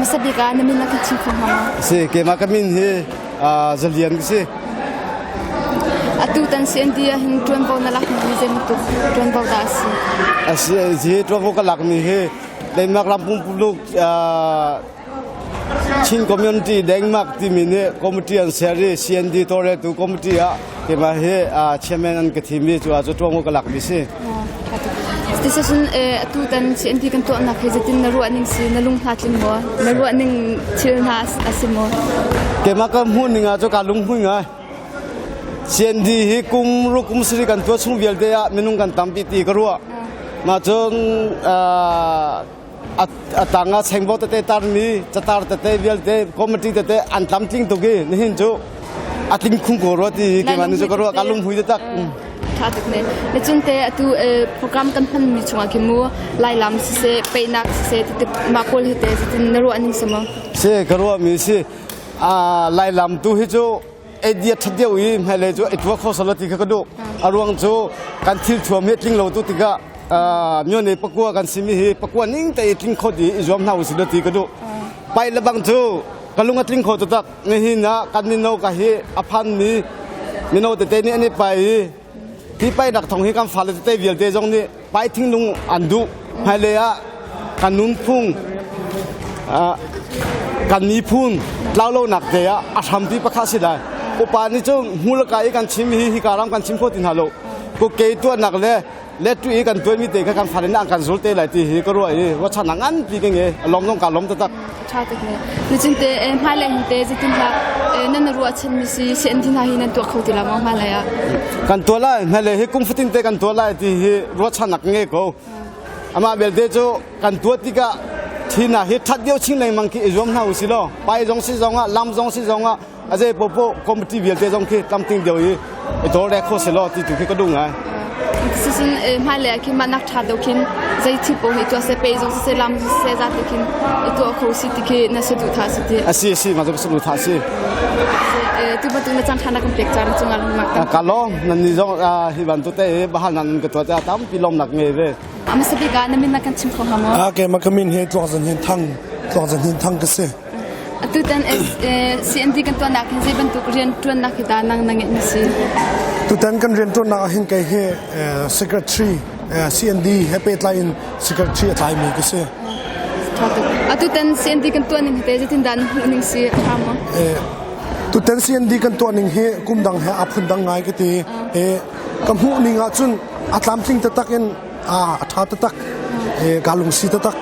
Hmasa bik ah na min na kan chim kho hnga maw? Si, keimah ka min hi Zalian ka si. Atu tan CND ah hin ṭuanvo na lak mi zei bantuk ṭuanvo dah a si? A si, hi ṭuanvo ka lak mi hi Denmark ram pumpuluk Chin Community Denmark timi nih committee an ser i CND tawlreltu committee ah keimah hi chairman an ka thim i cu ah cu ṭuanvo ka lak mi si. Tisacun atu tan CND kan tuahnak hi zeitin na ruah ning si na lung hna tling maw? Na ruah ning thil hna a si maw? Keimah ka hmuh ning ah cu ka lunghmui ngai. CND hi kum ruk kum sarih kan tuah chung vialte ah minung kan tampi ti ka ruah. Mah cun a tang ah chengbo tete tarmi catar tete vialte committee tete an tlamtling tuk i nihin cu a tling khung ko rua ti keimah nih cu ka ruah ka lunghui taktak. Tha tuk ne. Le cun te atu program kan hman mi chungah khin mu Lailam siseh peihnak siseh ti tik mah pawl hi te zeitin na ruah ning si maw? Si ka ruah mi si Lailam tu hi cu idea ṭhat deuh i hmailei cu i tuah kho sala ti kha ka duh. A ruang cu kan thil thuam hi tling lo tu tikah myone pakua kan simi hi pakua ning te i tling kho ti i zuam hna usih ti ka duh. Pai le bang cu ka lung a tling kho taktak. Nihin ah kan mino ka hi a phan mi mino tete nih an i pai i hi pai nak thong hi kan fale tete vialte zong nih pai thinglung an duh. Hmailei ah kan nunphung kan miphun tlaulonak te ah a hrampi pakhat si lai. Upa nih cu hmurka i kan chim hi hika ram kan chim kho ti hna lo. Kuke tuahnak le lettu i kan tuahmi te kha kan fale nih an kan zul te lai ti hi ka ruah i ruahchannak nganpi ka ngei. A lawm zong ka lawm taktak. Ṭha tuk ne. Nicun te hmailei hin te zeitin dah nan ruahchan mi si CND hna hi nan tuah kho ti la maw hmailei ah? Kan tuah lai. Hmailei hi kum fatin te kan tuah lai ti hi ruahchannak ngei ko. Amah belte cu kan tuah tikah thina hi ṭhat deuh chin lengmang khi i zuam hna usih law pai zong si zong ah lam zong si zong ah a zei popo committee vialte zong khi tlamtling deuh i i tawlre kho seh law ti tu khi ka duh ngai. Sisin hmailei ah khin mah nak ṭha deuh khin zei thil paoh hi tuah seh pe zong siseh lam siseh zate khin i tuah kho si ti khi na saduhthah si ti. A si a si mah cu ka saduhthah si. Tu bantuk na caan ṭha na kan pek caan cungah lungmak Ka lawm nan ni zong hi bantuk te i bahal nan ka tuah caah tampi lawmnak ngei ve. Hmasa bik ah na min na kan chim kho hnga maw? Ah keimah ka min hi Tluang Zan Hin Thang Tluang Zan Hin Thang ka si. Atutan CND kan tuahnak hin zei bantuk rian ṭuannak hi dah nang na ngeih mi si? Tutan kan rian ṭuannak ah hin kei hi secretary CND he pehtlai in secretary a tlai mi ka si. Atutan CND kan tuah ning hi te zeitin dah na hmuh ning si a ṭha maw? Tutan CND kan tuah ning hi kum dang he aa phun dang ngai ka ti. Ka hmuh ning ah cun a tlamtling taktak in a ṭha taktak ka lungsi taktak.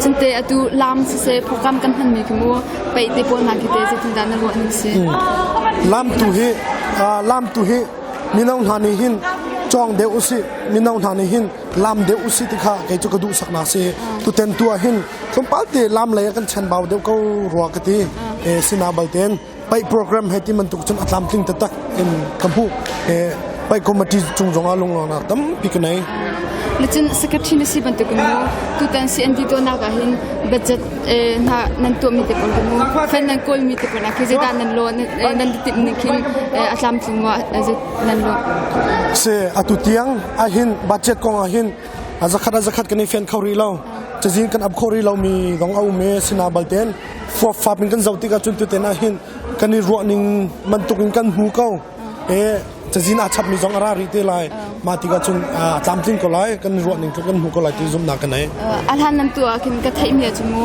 Cunte atu lam siseh program kan hmanmi khi mu paih te pawl hna khi te zeitin dah na ruah ning si? Lam tu hi lam tu hi mino hna nih hin cawng deuh usih mino hna nih hin lam deuh usih ti kha kei cu ka duh saknak si tuten tu ah hin tlawmpal te lam lei ah kan chanbau deuh ko rua ka ti sina balten paih program he ti bantuk cun a tlamtling taktak in ka hmuh paih committee cung zong ah lunglawmnak tampi ka nei Cun secretary na si bantuk in mu tutan CND tuahnak ah hin budget hna nan tuahmi te pawl mu fan nan kawlmi te pawl khi zeidah nan lo nan timh ning khin a tlamtling maw nan lo se atu tiang ahhin budget kong ahhin a zakhat a zakhat kan i fian kho rih lo cazin kan ap kho rih lo mi dong a um e sina balten fuap in kan zoh tikah cun tuten ah hin kan i ruah ning bantuk in kan hmu ko e cazin aa chapmi zong a ra rih te lai mah tikah cun a tlamtling ko lai kan i ruah ning kan hmu ko lai ti zumhnak ka nei a hlan nan tu ah khin ka theih mi cu mu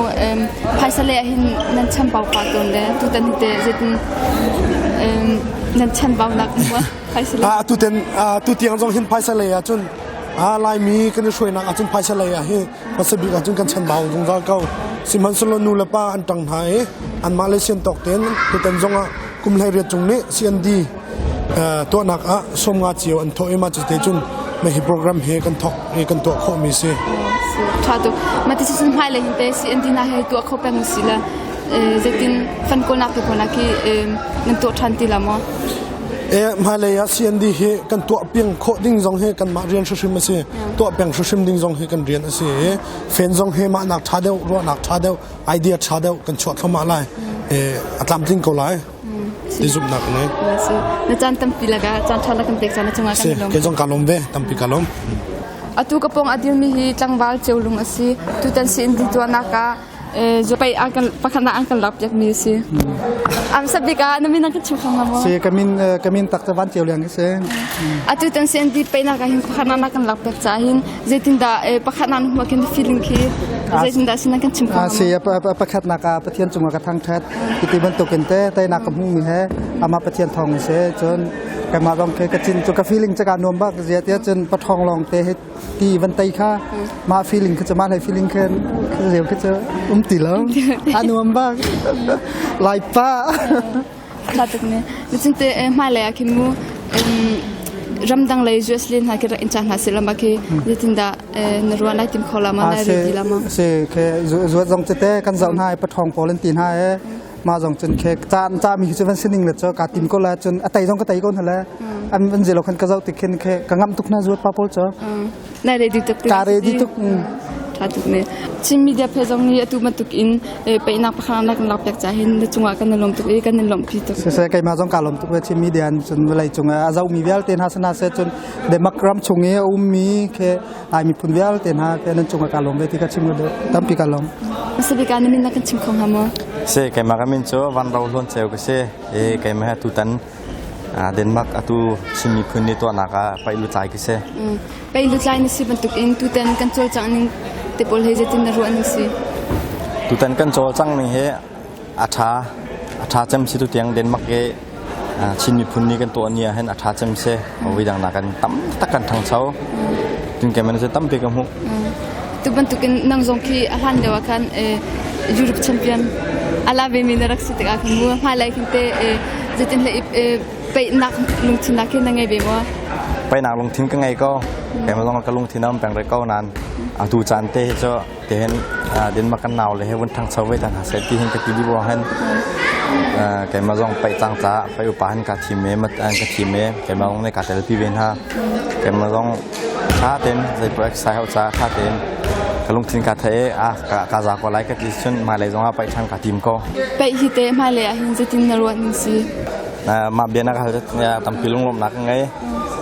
phaisa le hin nan chambau pa tawn le tutan hi te zeitin nan chanbau nak phaisa le a tuten tu tiang zong hin phaisa lei ah cun a laimi kan i hruainak ah cun phaisa lei ah hi hmasa bik ahcun kan chanbau zungzal ko. Sihmanhsehlaw nu le pa an ṭang hna i anmah le sian tawk tein tutan zongah kum 18 cung nih CND tuahnak ah 50 cio an thawh i mah cu te cun mah hi program hi kan thawk i kan tuah khawhmi si. Ṭha tuk. Mah ti cun hmailei hin te CND hna he tuah kho peng usih la zeitin fan kawlnak te pawl khi nan tuah ṭhan ti la maw? Hmailei ah CND hi kan tuah piang khawh ding zong hi kanmah rian hrimhrim a si. Tuah peng hrimhrim ding zong hi kan rian a si i fen zong hi mah nak ṭha deuh, ruahnak ṭha deuh, idea ṭha deuh kan chuah thluahmah lai. A tlamtling ko lai. Ti zumhnak ka ngei. Na caan tampi laka caan ṭha la kan pek caan na cungah kan i lawm. Kei zong ka lawm ve, tampi ka lawm. Atu ka pong a dirmi hi tlangval Ceulung a si. Tutan CND tuahnak ah Pei an kan pakhat an kan lak piak mi si. Am sabik ah na min an kan chim kho hnga maw? Si kamin kamin tak van ceu liang si. Atu tan CND pei na ka hin pakhat na kan lak piak cha hin zeitindah pakhat na hmu kin feeling khi zeitindah sin kan chim kho Si pakhat nak ah Pathian cungah ka thangthat iti bantukin te te nak ka hmu mi he ama Pathian thong se cun keimah zong ke ka cin cu ka feeling chaka nuam bak zia tia cun pathong long te he ti van tei kha mah feeling kha cu mah hlei feeling kha reu kha cu um ti lo a nuam bak lai pa Tha tuk ne nichin te hmailei ah khin mu ramdang lei US le hna khi rak in cha hna se lama khi zeitindah na ruah lai tim kho lama lai re ti lama se ke zuat zong te kan zau hna pathong pawl an ti hna e ma zong cun khe ca ca mi cu van sining le cho ka tim ko la cun a tai zong ka tai ko na le an an zelo khan ka zau tik khin khe ka ngam tuk na zuat pa pawl cho na ready tuk ka ready tuk. Tha tuk ne. Chin media phe zong nih atu bantuk in peihnak pakhat nak lak piak ca hin na cungah kan i lawm tuk i kan i lawmhpi tuk. Siseh keimah zong ka lawm tuk ve. Chin media cun vawlei cung a zohmi vialte hna sana se cun Denmark ram chung i a ummi khe Lai miphun vialte hna ke nan cungah ka lawm ve ti ka chim duh. Tampi ka lawm. Sabika na min na kan chim kho hnga maw? Si keimah ka min cu Van Ro Hlawn Ceu ka si. I keimah he tutan Denmark atu Chin miphun ni tuahnak ah paih lutlai ka si. Paih lutlai na si bantuk in tutan kan cawlcangh ning te pawl he zeitin na ruah ning si? Tutan kan cawlcangh ning hi a ṭha a ṭha cem si tutiang Denmark i Chin miphun ni kan tuah ni ah hin a ṭha cem si. Hawi dang nakin tam tak kan ṭhangcho. Tun keman cu tampi ka hmuh. Tu bantukin nang zong khi a hlan lio ah khan Europe champion ala ve mi na rak si tikah khan mu hmailei khin te zeitin hlei peihnak lungthin nak khi na ngei ve maw? Peihnak lungthin ka ngei ko. Keimah zong ka lungthin a um peng rih ko nain atu caan te hi cu tihin Denmark kan nau le he vun ṭhangcho ve ta hna seh ti hin ka ti dih ruang hin keimah zong paih cang caah paih upa hin kaa thim i ka thim i keimah zong nih kaa telpi ve hna. Keimah zong ṭha tein zei exercise hau caah ṭha tein ka lungthin kaa theih i ah ka za ko lai ka ti cun hmailei zong ah paih ṭhan kaa tim ko. Paih hi teh hmailei ah hin zeitin na ruah ning si? Mah bia na ka hal tampi lunglawmhnak ka ngei.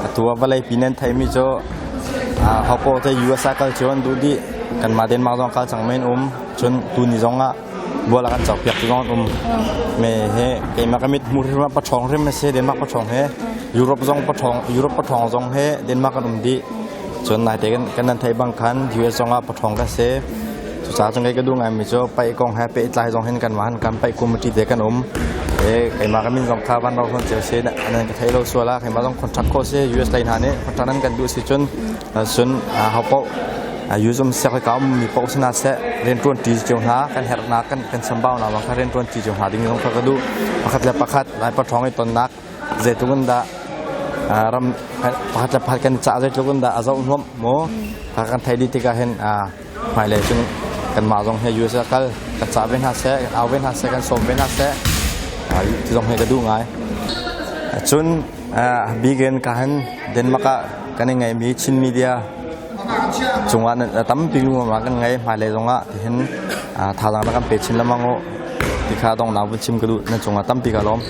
Atu ah vawlei pi nan theimi cu hopo te US ah kal cio an duh dih. Kanmah Denmark zong kal cang men um. Cun tuni zong ah bual ah kan cawkpiak tu zong an um. Me he keimah ka mit hmu hrim ah paṭhawng hrim a si Denmark paṭhawng he Europe zong paṭhawng Europe paṭhawng zong he Denmark kan um dih. Cun naite kan nan theih bang khan US zong ah paṭhawng kan si. Cucaah cun kei ka duh ngaimi cu paih kong he pehtlai zong hin kanmah han kan paih committee te kan um. E keimah ka min zong kha van ro hon cio si nan ka thei lo sual ah keimah zong contract kho si US lei hna nih contract nan kan duh si cun cun ho paoh US um siak ka um mi paoh sina seh riantuan ṭi cio hna kan herhnak kan kan chambau na bang kha riantuan ṭi cio hna ding zong kha ka duh. Pakhat le pakhat lai paṭhawng i tonnak zeitluk in dah ram pakhat le pakhat kan cah zeitluk in dah a zoh nuam mu kan thei dih tikah hin hmailei cun kanmah zong hi US ah kal kan cah ve hna seh kan au ve hna seh kan sawm ve hna seh ti zong hi ka duh ngai. Cun bikin ka han Denmark ah kan i ngeihmi Chin media cungah tampi lungrualnak kan ngei. Hmailei zongah tihin thazaang na kan pe chin lengmang u ti kha donghnak vun chim ka duh. Nan cungah tampi ka lawm.